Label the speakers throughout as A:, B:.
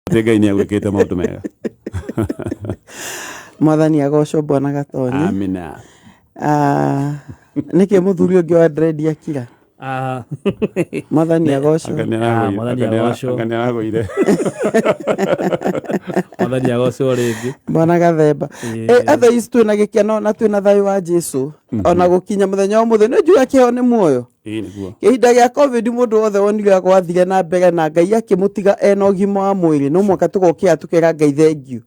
A: Atĩ Ngai nĩ agwĩkĩte maũndũ mega.
B: Mwathani agocwo, Bwana Gatonye.
A: Amina.
B: Ah, nĩkĩ mũthuri ũngĩ wa dread akira?
C: Ah.
B: Mwathani agocwo.
A: Anga nĩ
C: Ah,
A: aragũire-
C: Mwathani
A: anga nĩ ara-
C: agocwo.
A: anga nĩ aragũire.
C: Mwathani agocwo rĩngĩ.
B: Bwana Gathemba.
C: Ĩĩ.
B: Eh, thaa ici twĩna gĩkeno na twĩna thayũ wa Jesu ona gũkinya mũthenya wa ũmũthĩ. Nĩ njũĩ kĩheo nĩ muoyo.
A: Ĩĩ nĩguo.
B: Ihinda gĩa COVID mũndũ wothe wonire gwathire na mbere na Ngai akĩmũtiga ena ũgima wa mwĩrĩ, no mũhaka tũgokĩra tũkera Ngai thengiũ.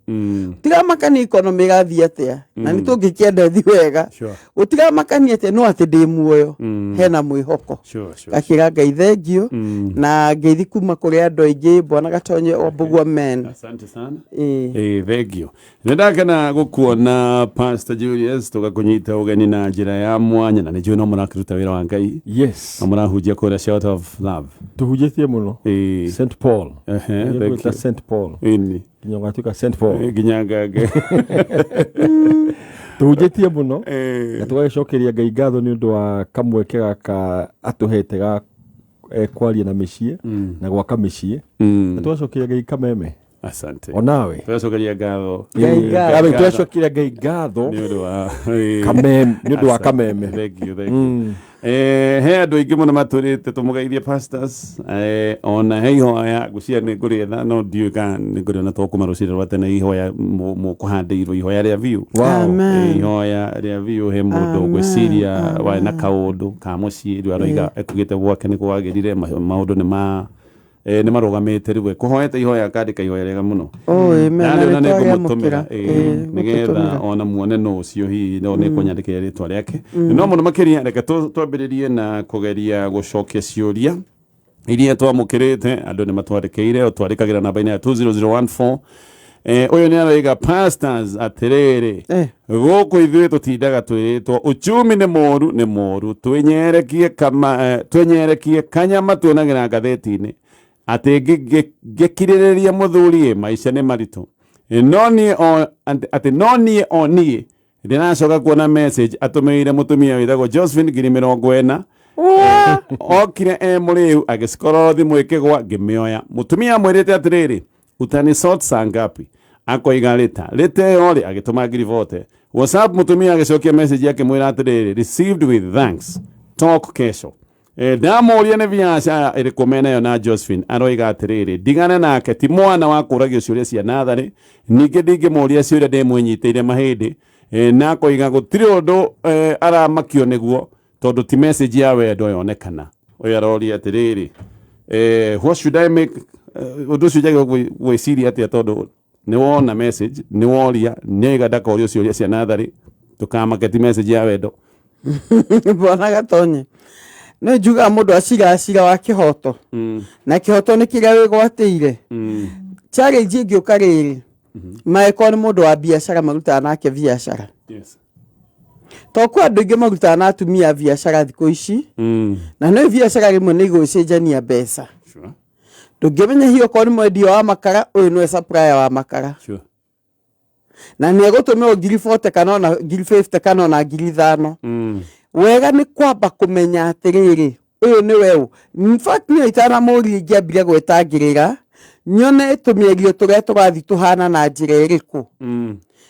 B: Tiramakania economy ĩrathiĩ atĩa na nĩ tũngĩkĩenda ĩthiĩ wega. Gũtiramakania atĩa, no atĩ ndĩ muoyo, hena mwĩhoko. Ngakĩra Ngai thengiũ na ngeithi kuma kũrĩ andũ aingĩ. Bwana Gatonye wa Mbũgua men.
A: Asante sana.
B: Ĩĩ.
A: Ĩĩ, thengio. Nĩ ndakena gũkuona, Pastor Julius, tũgakũnyita ũgeni na njĩra ya mwanya, na nĩ njũĩ no mũrakĩruta wĩra wa Ngai
D: Yes.
A: na mũrahunjia kũrĩa Shelter of Love.
D: Tũhunjĩtie mũno. St Paul.
A: Ehe,
D: Nĩ
A: thank
D: ngwĩta
A: you.
D: St Paul.
A: Ĩni.
D: Nginya ũgatuĩka St Paul.
A: Nginya ngange.
D: Tũhunjĩtie mũno. Na tũgagĩcokeria Ngai ngatho nĩ ũndũ wa kamweke gaka atũhete ga kwaria na mĩciĩ na gwaka mĩciĩ. Na tũgacokeria Ngai kameme.
A: Asante.
D: Onawe.
A: Tũgacokeria ngatho.
B: Ngai ngatho.
D: Abe, tũgacokeria Ngai ngatho.
A: Nĩ ũndũ wa
D: Kameme, nĩ ũndũ wa
A: Asante.
D: kameme.
A: Thank you, thank you. He andũ aingĩ mũno matũrĩte tũmũgeithie pastors, ona he ihoya ngũcia nĩ ngũrĩetha, no ndiũĩ kana nĩ ngũrĩona to kuma rũcinĩ rwa tene, ihoya mũkũhandĩirwo, ihoya rĩa biũ.
B: Amen.
A: Ihoya rĩa biũ he mũndũ
B: Amen.
A: ngwĩciria warĩ na kaũndũ ka mũciĩ, rĩu aroiga ekugĩte gwake nĩ kwagĩrire, maũndũ nĩ ma nĩ marũgamĩte, rĩu ekũhoete ihoya, akandĩka ihoya rĩega mũno.
B: Oh, amen.
A: Na
B: Na
A: rĩu na
B: nĩ
A: nĩngũmũtũmĩra
B: twagĩamũkĩra.
A: Nĩgetha
B: gũtũtũmĩra.
A: ona muone nũ ũcio, hihi no nĩkũnyandĩkĩra rĩtwa rĩake. No mũno makĩria reke twambĩrĩrie na kũgeria gũcokia ciũria iria twamũkĩrĩte. Andũ nĩ matwandĩkĩire, twandĩkagĩra namba-inĩ ya 20014. Ũyũ nĩ aroiga, "Pastors, atĩrĩrĩ, gũkũ ithuĩ tũtindaga twĩrĩtwo uchumi nĩ mũru, nĩ mũru, twĩnyerekie kama twĩnyerekie kanyama tuonagĩra ngathĩti-inĩ atĩ ngĩkirĩrĩria mũthuri ĩ, maica nĩ maritũ. No niĩ o atĩ no niĩ o niĩ ndĩracoka kuona message atũmĩire mũtumia wĩtagwo Josephine 40,000. Okire e mũrĩu, agĩcikorwo thimũ ĩkĩgwa, ngĩmĩoya. Mũtumia amwĩrĩte atĩrĩrĩ, 'Utanisort saa ngapi?' Akoiga later. Later ĩyo rĩ, agĩtũma 40,000 WhatsApp. Mũtumia agĩcokia message akĩmwĩra atĩrĩrĩ, 'Received with thanks, talk kesho.' Ndamũria nĩ biacara ĩrĩkũ menayo na Josephine, aroiga atĩrĩrĩ, ndigane nake, ti mwana wa kũragio ciũria cia natharĩ, ningĩ ndingĩmũria ciũria ndĩmwĩnyitĩire mahĩndĩ. Na akoiga gũtirĩ ũndũ aramakio nĩguo tondũ ti message ya wendo yonekana. Ũyũ aroria atĩrĩrĩ, what should I make, ũndũ ũcio njagĩrĩirwo gwĩciria atĩa, tondũ nĩ wona message, nĩ woria, nĩ oiga ndakorio ciũria cia natharĩ, ndũkamake, ti message ya wendo.
B: Bwana Gatonye, nĩ njugaga mũndũ acira cira wa kĩhoto, na kĩhoto nĩ kĩrĩa wĩgwatĩire. Challenge ĩngĩũka rĩrĩ, mangĩkorwo nĩ mũndũ wa biacara marutaga nake biacara, to kwĩ andũ aingĩ marutaga na atumia biacara thikũ ici, na nĩ biacara rĩmwe nĩ igũcenjania mbeca. Ndũngĩmenya hihi okorwo nĩ mwendia wa makara, ũyũ nĩwe supplier wa makara, na nĩ egũtũmĩrwo 40,000 kana ona 50,000 kana ona 5,000. Wega nĩ kwamba kũmenya atĩrĩrĩ, ũyũ nĩwe ũ. In fact, niĩ itanamũria ingĩambire gwĩtangĩrĩra nyone tũmĩario tũrĩa tũrathiĩ tũhana na njĩra ĩrĩkũ.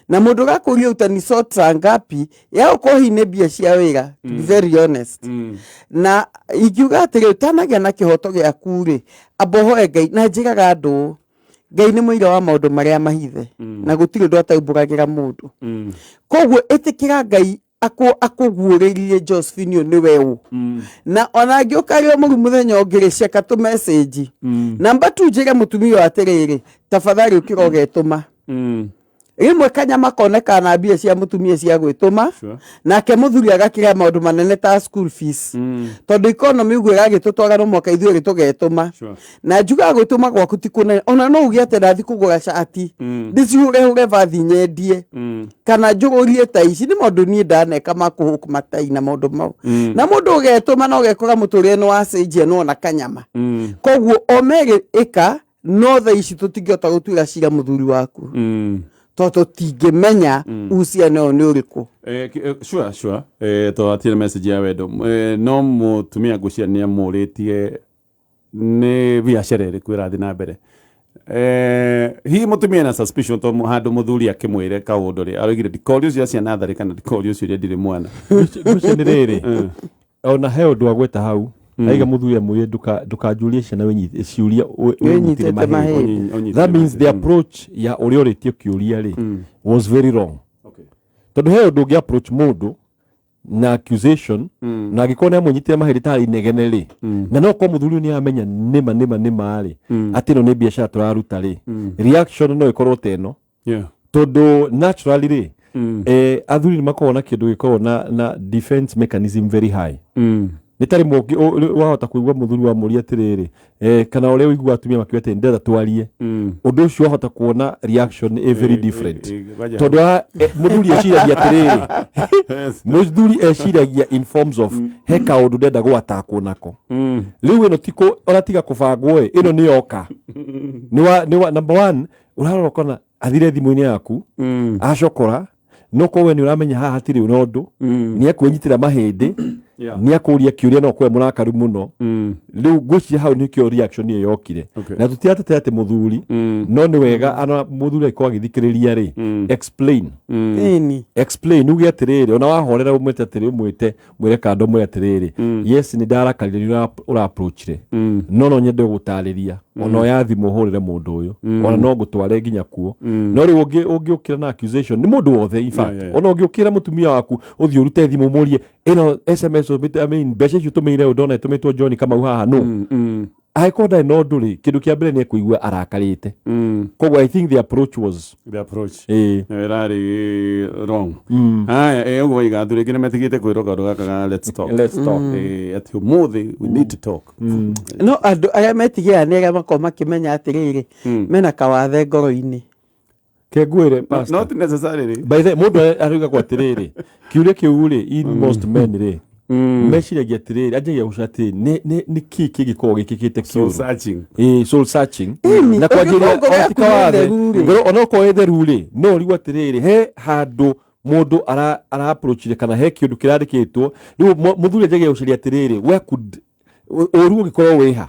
B: Na mũndũ ũrakũria utanisort saa ngapi, ya gũkorwo hihi nĩ mbia cia wĩra, to be very honest. Na ingiuga atĩrĩ, ũtanagĩa na kĩhoto gĩaku rĩ, amba ũhoe Ngai. Na njĩraga andũ ũũ, Ngai nĩ mũira wa maũndũ marĩa mahithe, na gũtirĩ ũndũ ataumbũragĩra mũndũ. Koguo ĩtĩkĩra Ngai akũguũrĩrie Josephine ũyũ nĩwe ũ. Na ona angĩũka rĩ o mũru mũthenya ũngĩ rĩ, ceka tũ message. Namba tu njĩre mũtumia ũyũ atĩrĩrĩ, tafadhali ũkĩra ũgetũma. Rĩmwe kanyama konekaga na mbia cia mũtumia cia gwĩtũma, nake mũthuri agakĩrĩa maũndũ manene ta school fees, tondũ economy ũguo ĩragĩtũtwara, no mwaka ithuĩ erĩ tũgetũma. Na njugaga gwĩtũma gwaku ti kũnene, ona no uge atĩ ndathi kũgũra cati, ndĩcihũre hũre bathi nyendie, kana njũgũrie ta ici. Nĩ maũndũ niĩ ndaneka ma kũhũk matai na maũndũ mau. Na mũndũ ũgetũma na ũgekora mũtũrĩre nĩ wacenjia, nĩwona kanyama. Koguo o merĩ ĩka, no thaa ici tũtingĩhota gũtuĩra cira mũthuri waku, tondũ tũtingĩmenya uhusiano ũyũ nĩ ũrĩkũ.
A: Sure, twatirĩ message ya wendo, no mũtumia ngwĩciria nĩ amũrĩtie nĩ biacara ĩrĩkũ ĩrathiĩ na mbere. Hihi mũtumia na suspicion to handũ mũthuri akĩmwĩre kaũndũ rĩ, aroigire ndikorio cia ciana tharĩ kana ndikorio ciũria ndirĩ mwana.
D: Ngwĩciria nĩ rĩrĩ, ona he ũndũ agweta hau, aiga mũthuri amwĩre ndũkanjũrie ciana ciũria wĩnyitĩre
B: Wĩnyitĩte
D: mahĩndĩ.
B: mahĩndĩ.
A: Ũnyitĩre
D: That means the
A: mahĩndĩ.
D: approach ya ũrĩa ũrĩtie kĩũria rĩ was very wrong. Tondũ he ũndũ ũngĩ approach mũndũ na accusation, na angĩkorwo nĩ amwĩnyitĩre mahĩndĩ tarĩ inegene rĩ, na no korwo mũthuri ũyũ nĩ amenya nĩma nĩma nĩma rĩ, atĩ ĩno nĩ biacara tũraruta rĩ, reaction no ĩkorwo ta ĩno. Tondũ naturally rĩ, athuri nĩ makoragwo na kĩndũ gĩkoragwo na defense mechanism very high. Nĩ tarĩ wahota kũigua mũthuri wa mũria atĩrĩrĩ, kana ũrĩa ũiguaga atumia makiuga atĩ ndĩrenda twarie, ũndũ ũcio wahota kuona reaction ĩ very different. Tondũ mũthuri eciragia atĩrĩrĩ, mũthuri eciragia in forms of he kaũndũ ndenda gwatakwo nako. Rĩu ĩno ti ona tiga kũbangwo ĩ, ĩno nĩ yoka. Nĩ wa number one ũrarora ũkona athire thimũ-inĩ yaku, acokora no korwo we nĩ ũramenya haha hatirĩ na ũndũ, nĩ ekwĩnyitĩra mahĩndĩ, nĩ akũria kĩũria, no korwo mũrakaru mũno. Rĩu ngwĩciria hau nĩkĩo reaction ĩyo yokire. Na tũtiratetea atĩ mũthuri, no nĩ wega ana mũthuri angĩkorwo agĩthikĩrĩria rĩ, explain.
B: Ĩni.
D: Explain, uge atĩrĩrĩ, ona wahorera ũmwĩte atĩrĩ, ũmwĩte mwĩre kando, mwĩre atĩrĩrĩ, yes, nĩ ndarakarire nĩ ũra approachire, no nyende gũtarĩria, ona oya thimũ ũhũrĩre mũndũ ũyũ, ona no ngũtware nginya kuo. No rĩu ũngĩũkĩra na accusation nĩ mũndũ wothe, in fact, ona ũngĩũkĩra mũtumia waku ũthiĩ ũrute thimũ ũmũrie ĩno SMS ũtũmĩte, I mean, mbeca icio ũtũmĩire ũyũ ndona ĩtũmĩtwo John Kamau haha, no angĩkorwo ndarĩ na ũndũ rĩ, kĩndũ kĩa mbere nĩ ekũigua arakarĩte. Koguo I think the approach was
A: The approach
D: ĩĩ.
A: Ĩrarĩ wrong. Haya, ũguo waiga athuri aingĩ nĩ metigĩte kwĩrwo kaũndũ gaka ga "let's talk".
D: Let's talk.
A: Atĩ ũmũthĩ we need to talk.
B: No andũ arĩa metigĩra nĩ arĩa makoragwo makĩmenya atĩrĩrĩ, mena kawathe ngoro-inĩ.
D: Kengwĩre, pastor.
A: Not necessarily.
D: By the mũndũ arauga atĩrĩrĩ, kiũria kĩu rĩ, in most men rĩ, meciragia atĩrĩrĩ, anjagia gũca atĩrĩ, nĩ kĩ kĩngĩkorwo gĩkĩkĩte
A: Soul
D: kĩũru.
A: searching.
D: Ĩĩ, soul searching.
B: Ĩni,
D: Na kwanjĩrĩria
B: ũngĩkorwo ngoro
D: ona
B: yaku
D: ti
B: nĩ
D: kawathe,
B: theru rĩ.
D: ngoro ona okorwo ĩ theru rĩ, no ũrigwo atĩrĩrĩ, he handũ mũndũ ara approachire kana he kĩũndũ kĩrandĩkĩtwo. Rĩu mũthuri anjagia gũcaria atĩrĩrĩ, where could ũru ũngĩkorwo wĩha,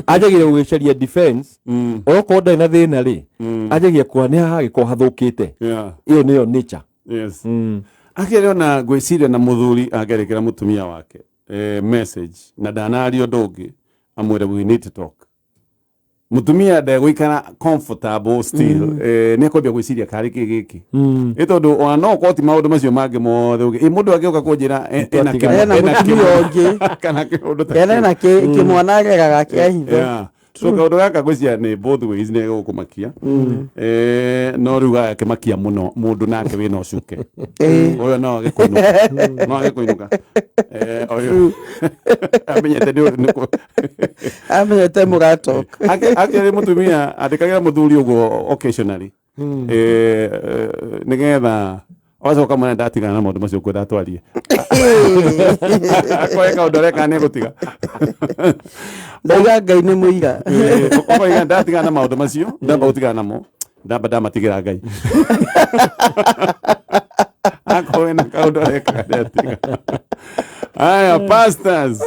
D: anjagia gũgĩcaria defense. Onokorwo ndarĩ na thĩna rĩ, anjagia kuona nĩ haha hagĩkorwo hathũkĩte. Ĩyo nĩyo nature.
A: Yes. Akĩrĩ ona ngwĩciria na mũthuri angĩarĩkĩra mũtumia wake message na ndanaria ũndũ ũngĩ, amwĩre "We need to talk", mũtumia ndegũikara comfortable still, nĩ ekwambia gwĩciria karĩ kĩ gĩkĩ, ĩ tondũ ona no ũkorwo ti maũndũ macio mangĩ mothe ũngĩ ĩ mũndũ angĩũka kũnjĩra ena
B: Ena
A: ena
B: mũtumia ũngĩ.
A: kana kĩũndũ ta
B: Kena
A: kĩu.
B: na kĩmwana areraga kĩa hitho.
A: Yeah. So kaũndũ gaka ngwĩciria nĩ both ways nĩ gũkũmakia, no rĩu gaya kĩmakia mũno mũndũ nake wĩna ũcuke ũyũ no age kũinũka, no age kũinũka. Ũyũ amenyete nĩ
B: Amenyete mũratok.
A: Akĩrĩ mũtumia andĩkagĩra mũthuri ũguo occasionally, nĩgetha wacoka mwene ndatigana na maũndũ macio kwenda twarie, akoe kaũndũ areka nĩ egũtiga.
B: Ndauga Ngai nĩ mũira.
A: Ũkoiga ndatigana na maũndũ macio, ndamba gũtigana namo, ndamba ndamatigĩra Ngai, akorwo na kaũndũ arekaga ndatiga. Aya, pastors,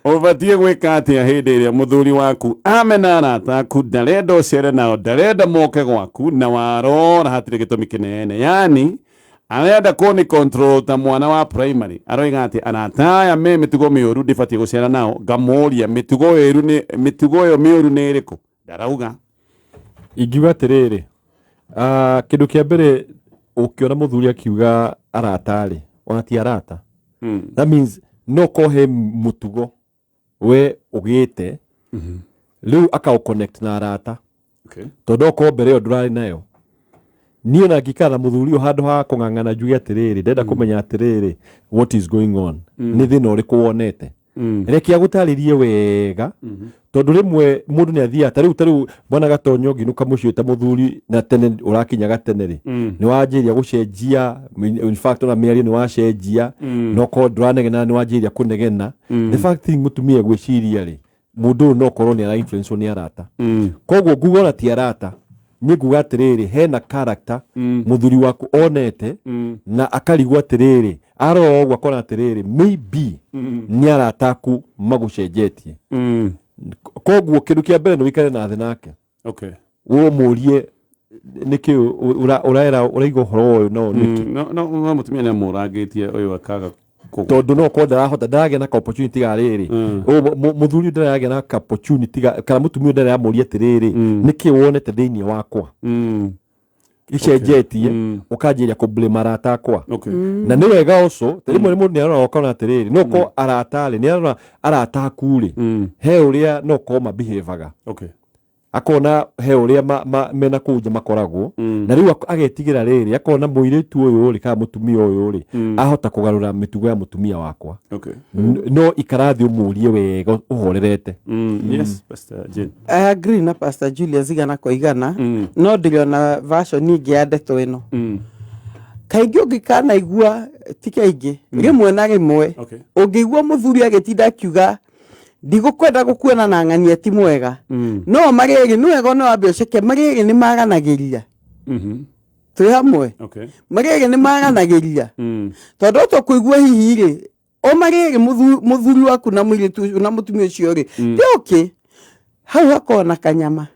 A: ũbatiĩ gwĩka atĩa hĩndĩ ĩrĩa mũthuri waku amena arata aku, ndarenda ũcere nao, ndarenda moke gwaku, na warora hatirĩ gĩtũmi kĩnene, yani arenda kũni control ta mwana wa primary? Aroiga atĩ arata aya me mĩtugo mĩũru, ndibatiĩ gũcera nao. Ngamũria mĩtugo ĩru nĩ mĩtugo ĩyo mĩũru nĩ ĩrĩkũ, ndarauga.
D: Ingiuga atĩrĩrĩ, kĩndũ kĩa mbere ũkĩona mũthuri akiuga arata rĩ, ona ti arata, that means no korwo he mũtugo we ũgĩte rĩu akaũ connect na arata, tondũ okorwo mbere ĩyo ndũrarĩ nayo. Niĩ ona ngĩikara na mũthuri ũyũ, handũ ha kũng'ang'ana njuge atĩrĩrĩ, ndenda kũmenya atĩrĩrĩ, what is going on, nĩ thĩna ũrĩkũ wonete, reke agũtarĩrie wega, tondũ rĩmwe mũndũ nĩ athiaga ta rĩu bwana Gatonyo, ngĩinũka mũciĩ ta mũthuri na tene ũrakinyaga tene rĩ, nĩ wanjĩria gũcenjia, in fact ona mĩario nĩ wacenjia, no korwo ndũranegena nĩ wanjĩria kũnegena. The fact thing mũtumia gwĩciria rĩ, mũndũ ũyũ no korwo nĩ ara influence nĩ arata. Koguo nguga ona ti arata, niĩ nguga atĩrĩrĩ, hena character mũthuri waku onete na akarigwo atĩrĩrĩ, arora ũguo akona atĩrĩrĩ, maybe nĩ arata aku magũcenjetie. Koguo kĩndũ kĩa mbere nĩ wĩikare na thĩ nake. Ũmũrie nĩkĩ ũraera ũraiga ũhoro ũyũ no nĩkĩ.
A: No mũtumia nĩ amũrangĩtie ũyũ akaga kũgwa.
D: Tondũ no korwo ndarahota, ndaragĩa na ka opportunity ga rĩrĩ. Mũthuri ũyũ ndaragĩa na ka opportunity ga kana mũtumia ũyũ ndaramũria atĩrĩrĩ, nĩkĩ wonete thĩinĩ wakwa icenjetie ũkanjĩria kũ blame arata akwa? Na nĩ wega also ta rĩmwe mũndũ nĩ arora ũkona atĩrĩrĩ, no korwo arata rĩ, nĩ arora arata aku rĩ, he ũrĩa no korwo mabehavaga, akona he ũrĩa mena kũu nja makoragwo, na rĩu agetigĩra rĩrĩ, akona mũirĩtu ũyũ rĩ kana mũtumia ũyũ rĩ ahota kũgarũra mĩtugo ya mũtumia wakwa. No ikara thĩ ũmũrie wega ũhorerete.
A: Yes, Pastor Jane.
B: I agree na Pastor Julius igana kwa igana, no ndĩrona version ingĩ ya ndeto ĩno. Kaingĩ ũngĩkanaigua, ti kaingĩ, rĩmwe na rĩmwe, ũngĩigua mũthuri agĩtinda akiuga ndigũkwenda gũkuona na ng'ania ti mwega, no marĩa erĩ nĩ wega no wambe ũceke marĩa erĩ nĩ maranagĩria. Twĩ hamwe? Marĩa erĩ nĩ maranagĩria, tondũ tũkũigua hihi rĩ o marĩa erĩ mũthuri waku na mũirĩtu ũcio na mũtumia ũcio rĩ ti okay, hau hakorwo na kanyama,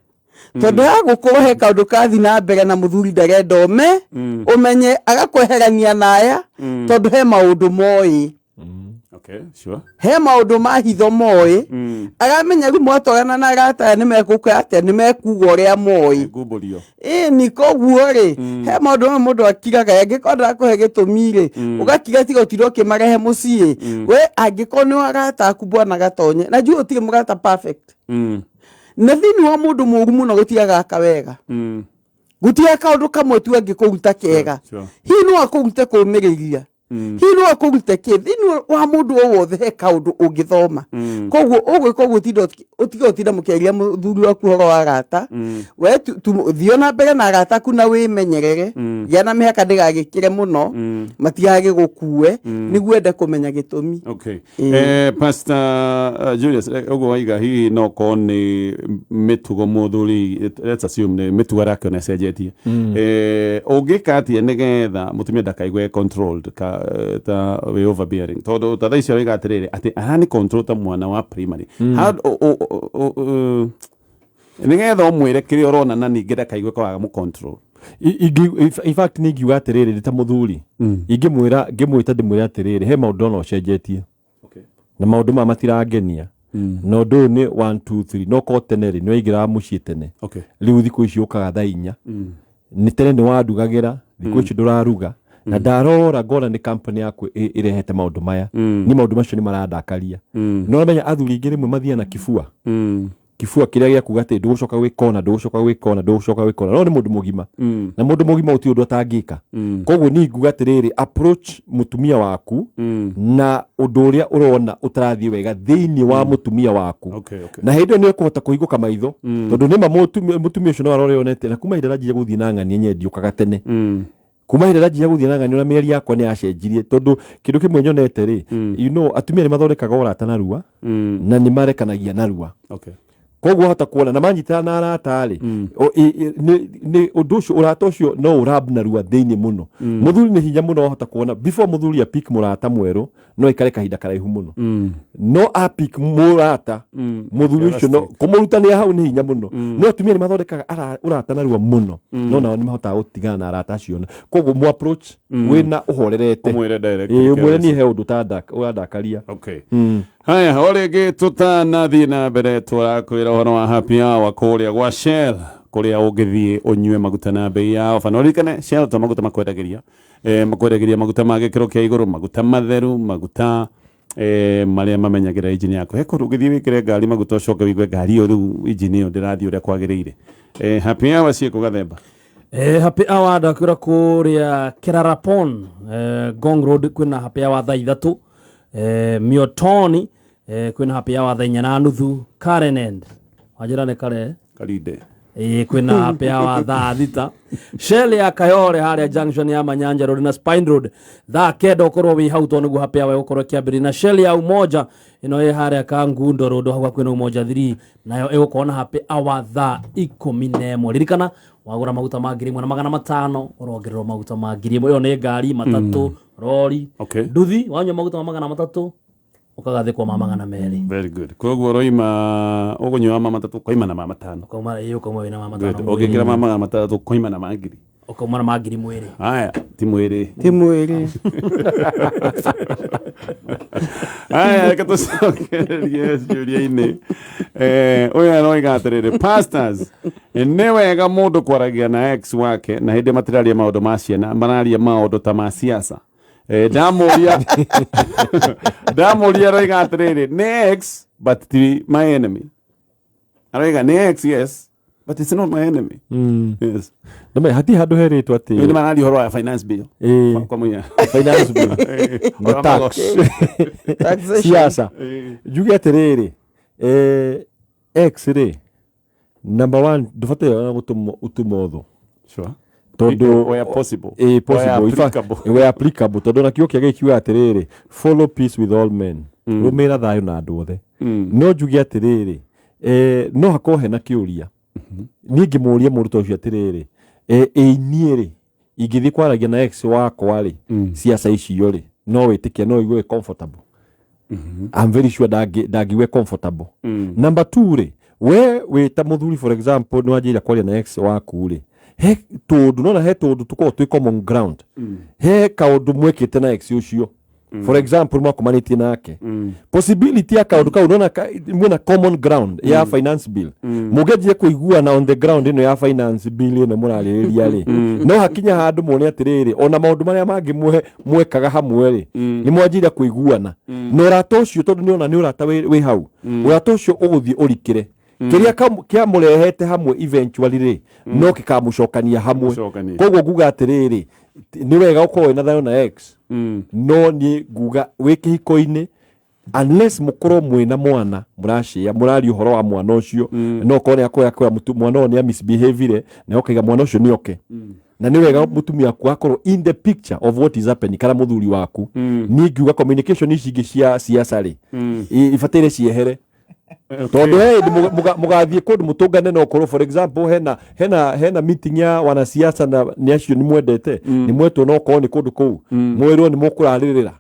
B: tondũ hagũkorwo he kaũndũ kathi na mbere na mũthuri ndarenda ũme ũmenye, agakweherania na aya, tondũ he maũndũ moĩ. He maũndũ ma hitho moĩ, aramenya rĩu mwatwarana na arata aya nĩ megũka atĩa, nĩ mekuga ũrĩa moĩ.
A: Ngumbũrio.
B: Ĩni koguo rĩ, he maũndũ mamwe mũndũ akiraga, angĩkorwo ndakũhe gĩtũmi rĩ, ũgakira tiga ũtinde ũkĩmarehe mũciĩ. We angĩkorwo nĩ arata aku, bwana Gatonye, na njui gũtirĩ mũrata perfect, na thĩinĩ wa mũndũ mũru mũno gũtiagaka wega, gũtiga kaũndũ kamwe tu angĩkũruta kega. Hihi no akũrute kũmĩrĩria, hihi no akũrute kĩ? Thĩinĩ wa mũndũ o wothe he kaũndũ ũngĩthoma. Koguo ũgwĩka ũguo, ũtige ũtinda mũkĩaria mũthuri waku ũhoro wa arata. We thiĩ ona mbere na arata aku na wĩmenyerere, gĩa na mĩhaka ndĩgagĩkĩre mũno, matigagĩgũkue nĩguo ende kũmenya gĩtũmi.
A: Okay. Pastor Julius, ũguo waiga hihi no korwo nĩ mĩtugo mũthuri, let's assume nĩ mĩtugo arakĩona ĩcenjetie. Ũngĩka atĩa nĩgetha mũtumia ndakaigue controlled ka, ta wĩ overbearing? Tondũ ta thaa icio waiga atĩrĩrĩ atĩ arani control ta mwana wa primary. How, nĩgetha ũmwĩre kĩrĩa ũrona na ningĩ ndakaigue kwaga mũ control?
D: In fact nĩ ingiuga atĩrĩrĩ, ndĩ ta mũthuri ingĩmwĩra, ngĩmwĩta ndĩmwĩre atĩrĩrĩ, he maũndũ ona ũcenjetie na maũndũ maya matirangenia, na ũndũ ũyũ nĩ 1 2 3. No korwo tene rĩ nĩ waingĩraga mũciĩ tene, rĩu thikũ ici ũkaga thaa 4. Nĩ tene nĩ wandugagĩra, thikũ ici ndũraruga, na ndarora ngona nĩ company yaku ĩrehete maũndũ maya. Ni maũndũ macio nĩ marandakaria. No menya athuri aingĩ rĩmwe mathiaga na kibua, kibua kĩrĩa gĩa kuga atĩ ndũgũcoka gwĩka ũna, ndũgũcoka gwĩka ũna, ndũgũcoka gwĩka ũna, no nĩ mũndũ mũgima, na mũndũ mũgima gũtirĩ ũndũ atangĩka. Koguo niĩ nguga atĩrĩrĩ, approach mũtumia waku na ũndũ ũrĩa ũrona ũtarathiĩ wega thĩinĩ wa mũtumia waku, na hĩndĩ ĩyo nĩ ũkũhota kũhingũka maitho, tondũ nĩma mũtumia ũcio no arore onete na kuma hĩndĩ ĩrĩa gũthiĩ na ng'ania nyendiũkaga tene, kuma hĩndĩ ĩrĩa gũthiĩ na ng'ania na mĩario yakwa nĩ yacenjirie, tondũ kĩndũ kĩmwe nyonete rĩ, atumia nĩ mathondekaga ũrata narua na nĩ marekanagia narua. Koguo hota kuona na manyitana na arata rĩ, nĩ ũndũ ũcio ũrata ũcio no ũrab narua thĩinĩ mũno. Mũthuri nĩ hinya mũno, wahota kuona before mũthuri a pick mũrata mwerũ no aikare kahinda karaihu mũno, no a pick mũrata mũthuri ũcio no kũmũrutania hau nĩ hinya mũno. No atumia nĩ mathondekaga ũrata narua mũno, no nao nĩ mahotaga gũtigana na arata acio. Koguo mu approach wĩna ũhorerete.
A: Ũmwĩre direct.
D: Ĩĩ, ũmwĩre niĩ he ũndũ ũrandakaria.
A: Okay. Haya, o rĩngĩ tũtanathiĩ na mbere, tũrakwĩra ũhoro wa happy hour kũrĩa gwa Shell, kũrĩa ũngĩthiĩ ũnyue maguta na bei ya ofa. Na ũririkane Shell to maguta makwendagĩria, makwendagĩria maguta ma gĩkĩro kĩa igũrũ, maguta matheru, maguta marĩa mamenyagĩrĩra injini yaku. He kũndũ ũngĩthiĩ wĩkĩre ngari maguta ũcoke wĩigue ngari ĩyo rĩu injini ĩyo ndĩrathiĩ ũrĩa kwagĩrĩire. Happy hour ciĩkũ, Gathemba?
C: Happy hour ndakwĩra kũrĩa Kerarapon, Ngong Road kwĩna happy hour thaa 3, Miotoni kwĩna happy hour thaa 4:30, Karen End wanjĩra nĩ kare
A: Karinde.
C: Ĩĩ, kwĩna happy hour thaa 6. Shell ya Kayole harĩa junction ya Manyanja Road na Spine Road thaa 9 ũkorwo wĩ hau, tondũ nĩguo happy hour ĩgũkorwo ĩkĩambĩrĩria. Na Shell ya Umoja ĩno ĩ harĩa Kangundo Road hau hakuhĩ na Umoja 3, nayo ĩgũkorwo na happy hour thaa 11. Ririkana wagũra maguta ma 1500 ũrongererwo maguta ma 1000. Ĩyo nĩ ngari, matatũ, rori, nduthi. Wanyua maguta ma 300. Ũkagathĩkwo ma 200.
A: Very good. Koguo ũroima ũgũnyua ma 3 ũkoima na ma 5.
C: Ũkauma, ĩĩ, ũkauma wĩna ma 5.
A: Good. Ũngĩkĩra ma 600 ũkoima na ma 1000.
C: Ũkauma na ma 1000 mwĩrĩ.
A: Haya, ti mwĩrĩ.
B: Ti mwĩrĩ.
A: Haya, reke tũcokererie ciũria-inĩ. Ũyũ aroiga atĩrĩrĩ, pastors, nĩ wega mũndũ kwaragia na ex wake na hĩndĩ matiraria maũndũ ma ciana, mararia maũndũ ta ma siasa. Ndamũria aroiga atĩrĩrĩ, nĩ ex but ti my enemy. Aroiga nĩ ex, yes, but it's not my enemy. Yes.
D: Nĩ hatirĩ handũ herĩtwo atĩ
A: Nĩ mararia ũhoro wa finance bill.
D: Ĩĩ.
A: Kwa mũhiano.
D: Finance bill na tax.
B: Taxation.
D: Siasa. Njuge atĩrĩrĩ, ex rĩ, number one, ndũbataire ona gũtũma ũtũma ũthũ.
A: Sure.
D: Tondũ
A: Where possible.
D: Ĩĩ, possible.
A: Where
D: In fact,
A: applicable.
D: where applicable. Tondũ ona kiugo kĩa Ngai kiugaga atĩrĩrĩ, follow peace with all men. Rũmĩrĩra thayũ na andũ othe. No njuge atĩrĩrĩ, no hakorwo hena kĩũria. Niĩ ngĩmũria mũndũ ta ũcio atĩrĩrĩ, ĩ niĩ rĩ, ingĩthiĩ kwaragia na ex wakwa rĩ, ciaca icio rĩ, no wĩtĩkie, no ũigue comfortable. I'm very sure ndangĩigue comfortable. Number 2 rĩ, we wĩ ta mũthuri, for example, nĩ wanjĩrĩria kwaria na ex waku rĩ, he tũndũ, nona he tũndũ tũkoragwo twĩ common ground. He kaũndũ mwekĩte na ex ũcio. For example, mwakomanĩtie nake. Possibility ya kaũndũ kau, nona mwĩna common ground ya finance bill. Mũngĩanjia kũiguana on the ground ĩno ya finance bill ĩno mũrarĩrĩria rĩ, no hakinya handũ muone atĩrĩrĩ, ona maũndũ marĩa mangĩ mwekaga hamwe rĩ, nĩ mwanjĩrĩria kũiguana. Na ũrata ũcio, tondũ nĩona nĩ ũrata wĩ hau, ũrata ũcio ũgũthiĩ ũrikĩre. Kĩrĩa kĩamũrehete hamwe eventually rĩ, no gĩkamũcokania hamwe.
A: Gũcokania.
D: Koguo nguga atĩrĩrĩ, nĩ wega ũkorwo wĩna thayũ na ex, no niĩ nguga wĩ kĩhiko-inĩ, unless mũkorwo mwĩna mwana mũracia, mũraria ũhoro wa mwana ũcio, no ũkorwo nĩ akoya akoya mwana ũyũ nĩ a misbehavire, na ũkaiga mwana ũcio nĩ oke. Na nĩ wega mũtumia waku akorwo in the picture of what is happening, kana mũthuri waku. Niĩ ngiuga communication ici ingĩ cia siasa rĩ, ibataire ciehere. Tondũ he hĩndĩ mũgathiĩ kũndũ mũtũngane, no ũkorwo for example hena meeting ya wanasiasa na nĩ acio nĩ mwendete, nĩ mwetwo, no ũkorwo nĩ kũndũ kũu mwĩrwo nĩ mũkũrarĩrĩra,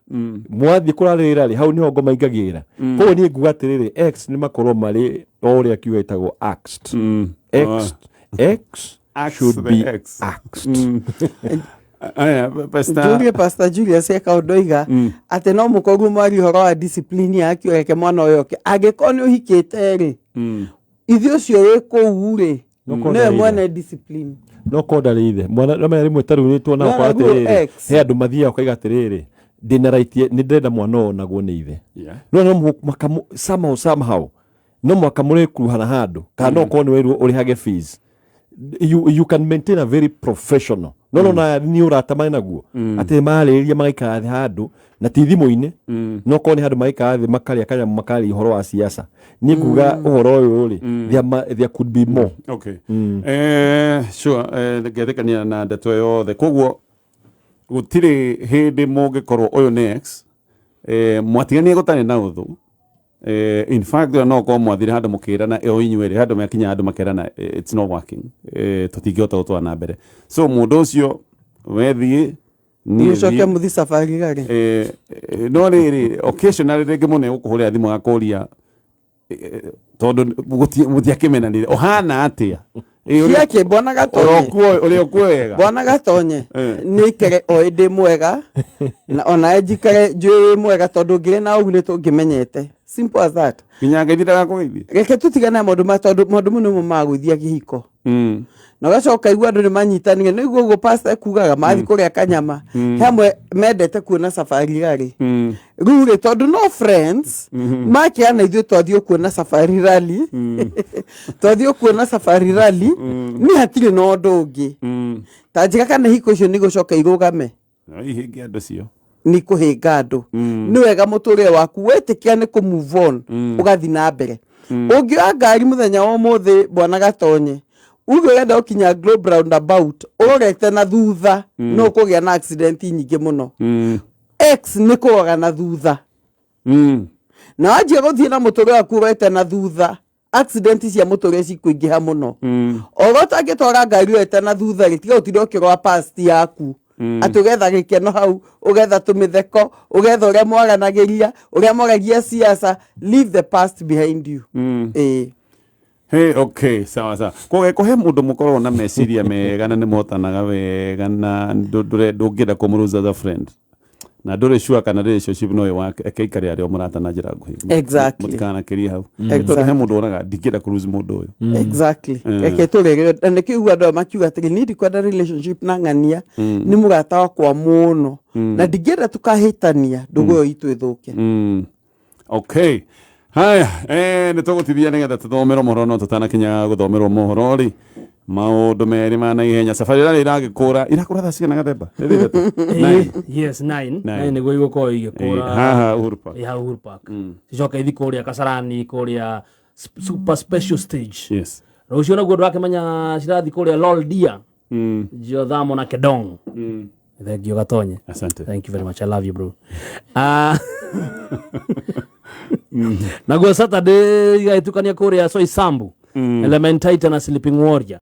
D: mwathiĩ kũrarĩrĩra rĩ, hau nĩho ngoma ingagĩra. Koguo niĩ nguga atĩrĩrĩ, ex nĩ makorwo marĩ o ũrĩa kiugo gĩtagwo axed. Ex, ex
A: Ax
D: should
A: the
D: be
A: ex.
D: axed.
A: Aya, Pastor.
B: Julie, Pastor Julius eka ũndũ oiga atĩ no mũkorwo mwaria ũhoro wa discipline yake, ũreke mwana ũyũ oke. Angĩkorwo nĩ ũhikĩte rĩ, ithuĩ ũcio wĩ kũu rĩ,
D: No
B: nĩwe
D: kona
B: mwene discipline.
D: No konda rĩ ithe mwana no menya rĩmwe ta rĩu rĩtwo na
B: No,
D: ũkora
B: naguo
D: atĩrĩrĩ,
B: ex.
D: he andũ mathiaga ũkaiga atĩrĩrĩ, ndĩna right, nĩ ndĩrenda mwana ũyũ onagwo nĩ ithe. No no mũhaka somehow no mũhaka mũrĩkuruhana handũ, kana no ũkorwo nĩ werwo ũrĩhage fees. You can maintain a very professional, no no na nĩ ũrata marĩ naguo atĩ marĩrĩria magaikara thĩ handũ na ti thimũ-inĩ, no korwo nĩ handũ magaikara thĩ makarĩa kanyamũ, makarĩa ũhoro wa siasa. Niĩ nguga ũhoro ũyũ rĩ, there could be more.
A: Okay. Sure, ngetĩkania na ndeto yothe. Koguo gũtirĩ hĩndĩ mũngĩkorwo ũyũ nĩ ex, mwatiganie gũtarĩ na ũthũ. In fact, no korwo mwathire handũ mũkĩrana o inyuĩ erĩ, handũ mekinya handũ makerana, it's not working, tũtingĩhota gũtwara na mbere. So mũndũ ũcio wethiĩ, niĩ
B: Mũcoke
A: thiĩ.
B: mũthi safari rarĩ.
A: No rĩrĩ, occasionally rĩngĩ mũndũ nĩegũkũhũrĩra thimũ agakũria, tondũ mũtiakĩmenanire, ũhana atĩa?
B: Ciake bwana Gatonye.
A: Ũrĩa ũkuo wega.
B: Bwana Gatonye, nĩ ikare o ĩndĩ mwega, na onawe njikare njũĩ wĩ mwega, tondũ ngĩrĩ na ũguo nĩ tũngĩmenyete. Simple as that.
A: Nginya ngeithi ndagakũgeithie.
B: Reke tũtigane na maũndũ maya, tondũ maũndũ mau nĩmo magũithia kĩhiko. Na ũgacoka ũkaigua andũ nĩ manyitanire, nĩ ũguo pastor ekugaga mathiĩ kũrĩa kanyama. He amwe mendete kuona safari rally. Rĩu rĩ, tondũ no friends, makĩana ithuĩ twathiĩ kuona safari rally. Twathiĩ kuona safari rally, niĩ hatirĩ na ũndũ ũngĩ. Ta njĩra kana hiko icio nĩ igũcoka irũgame.
A: No ihinge andũ cio.
B: Nĩ kũhĩnga andũ. Nĩ wega mũtũrĩre waku wetĩkĩra nĩ kũ move on, ũgathiĩ na mbere. Ũngĩoya ngari mũthenya wa ũmũthĩ, bwana Gatonye, uge ũrenda gũkinya Globe Roundabout, ũrorete na thutha, no ũkũgĩa na accident nyingĩ mũno. Ex nĩ kũrora na thutha. Na wanjia gũthiĩ na mũtũrĩre waku ũrorete na thutha, accident cia mũtũrĩre cikũingĩha mũno. Oro ũtangĩtwara ngari ũrorete na thutha rĩ, tiga gũtinda ũkĩrora past yaku. Atĩ ũgetha gĩkeno hau, ũgetha tũmĩtheko, ũgetha ũrĩa mwaranagĩria, ũrĩa mwaragia siasa. Leave the past behind you. Ĩĩ.
A: Hey, okay, sawa sawa. Koguo he mũndũ mũkoragwo na meciria mega na nĩ mũhotanaga wega na ndũngĩenda kũmũlose as a friend na ndũrĩ sure kana relationship no ĩwake, eke ikare arĩ o mũrata na njĩra nguhĩ. Mũtikanakĩrie hau, tondũ he mũndũ wonaga ndingĩenda kũ lose mũndũ ũyũ.
B: Exactly. Reke tũrere na nĩkĩo igua andũ aya makiuga atĩrĩ, niĩ ndikwenda relationship na ng'ania, nĩ mũrata wakwa mũno na ndingĩenda tũkahĩtania ndũgũ ĩyo itũ ĩthũke.
A: Okay, haya, nĩ tũgũtithia nĩgetha tũthomerwo mohoro, no tũtanakinya gũthomerwo mohoro rĩ, maũndũ merĩ ma naihenya. Safari rarĩ iragĩkũra, irakũra thaa cigana, Gathemba? Rĩrĩ ithatũ? Nine.
C: Yes, 9.
A: Nine.
C: 9 nĩguo igũkorwo igĩkũra.
A: Haha Uhuru Park.
C: Ĩ hau Uhuru Park, cicoke ithi kũrĩa Kasarani, kũrĩa super special stage. Rũciũ naguo ndũrakĩmenya cirathi kũrĩa Loldia, Jiothamo na Kedong. Thank you, Gatonye.
A: Asante.
C: Thank you very much. I love you, bro. Naguo Saturday igagĩtukania kũrĩa Soisambu, Elementaita na Sleeping Warrior.